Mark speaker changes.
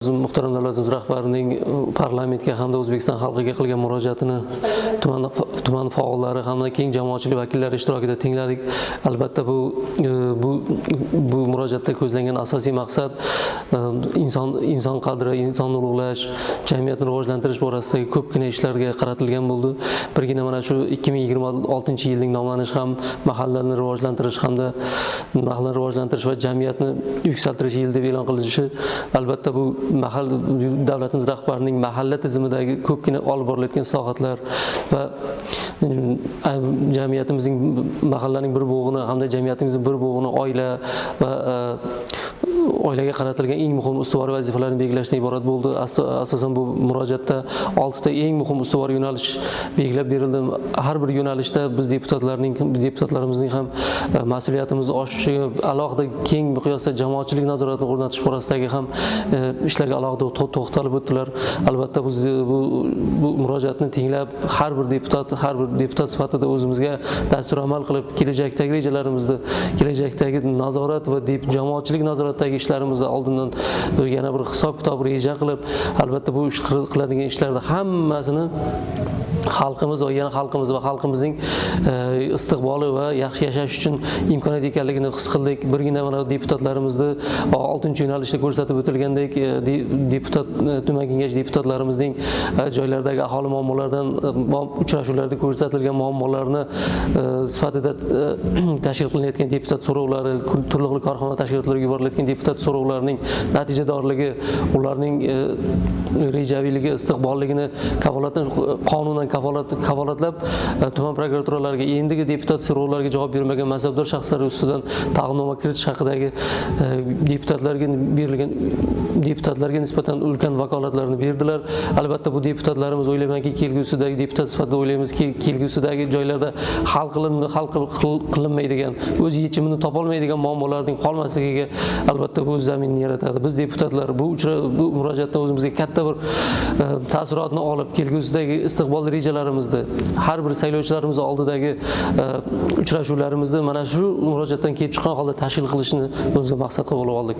Speaker 1: Muhtaram davlatimiz rahbarining parlamentga hamda O'zbekiston xalqiga qilgan murojaatini tuman faollari hamda keng jamoatchilik vakillari ishtirokida tingladik. Albatta, bu murojaatda ko'zlangan asosiy maqsad inson qadri, insonni ulug'lash, jamiyatni rivojlantirish borasidagi ko'pgina ishlarga qaratilgan bo'ldi. Birgina mana shu 2026-yilning nomlanishi ham mahallani rivojlantirish hamda mahallani rivojlantirish va jamiyatni yuksaltirish yili deb e'lon qilinishi, albatta, bu mahal davlatimiz rahbarining mahalla tizimidagi ko'pgina olib borilayotgan islohotlar va jamiyatimizning, mahallaning bir bo'g'ini hamda jamiyatimizning bir bo'g'ini oila va oilaga qaratilgan eng muhim ustuvor vazifalarni belgilashdan iborat bo'ldi. Asosan bu murojaatda oltita eng muhim ustuvor yo'nalish belgilab berildi. Har bir yo'nalishda biz deputatlarimizning ham mas'uliyatimizni oshishiga, alohida keng miqyosda jamoatchilik nazoratini o'rnatish borasidagi ham ishlarga alohida to'xtalib o'tdilar. Albatta, biz bu murojaatni tinglab, har bir deputat sifatida o'zimizga dasturamal qilib, kelajakdagi rejalarimizni, kelajakdagi nazorat va jamoatchilik nazoratidagi ishlarimizni oldindan yana bir hisob kitob reja qilib, albatta, bu ish qiladigan ishlarni hammasini xalqimiz va yana xalqimiz va xalqimizning istiqboli va yaxshi yashash uchun imkoniyat ekanligini his qildik. Birgina mana deputatlarimizni oltinchi yo'nalishda ko'rsatib o'tilgandek, deputat, tuman kengash deputatlarimizning joylardagi aholi muammolaridan uchrashuvlarda ko'rsatilgan muammolarni sifatida tashkil qilinayotgan deputat so'rovlari, turli xil korxona, tashkilotlarga yuborilayotgan deputat so'rovlarining natijadorligi, ularning rejaviyligi, istiqbolligini kafolatdan, qonunan kafolatlab, tuman prokuraturalariga endigi deputat so'rovlariga javob bermagan mansabdor shaxslar ustidan tag'innoma kiritish haqidagi deputatlarga berilgan, deputatlarga nisbatan ulkan vakolatlarni berdilar. Albatta, bu deputatlarimiz, o'ylaymanki, kelgusidagi deputat sifatida o'ylaymizki, kelgusidagi joylarda hal qilinmaydigan, o'z yechimini topolmaydigan muammolarning qolmasligiga, albatta, bu zaminni yaratadi. Biz deputatlar bu murojaatdan o'zimizga katta bir taassurotni olib, kelgusidagi istiqbolli rejalarimizni, har bir saylovchilarimiz oldidagi uchrashuvlarimizni mana shu murojaatdan kelib chiqqan holda tashkil qilishni o'zimizga maqsad qilib oldik.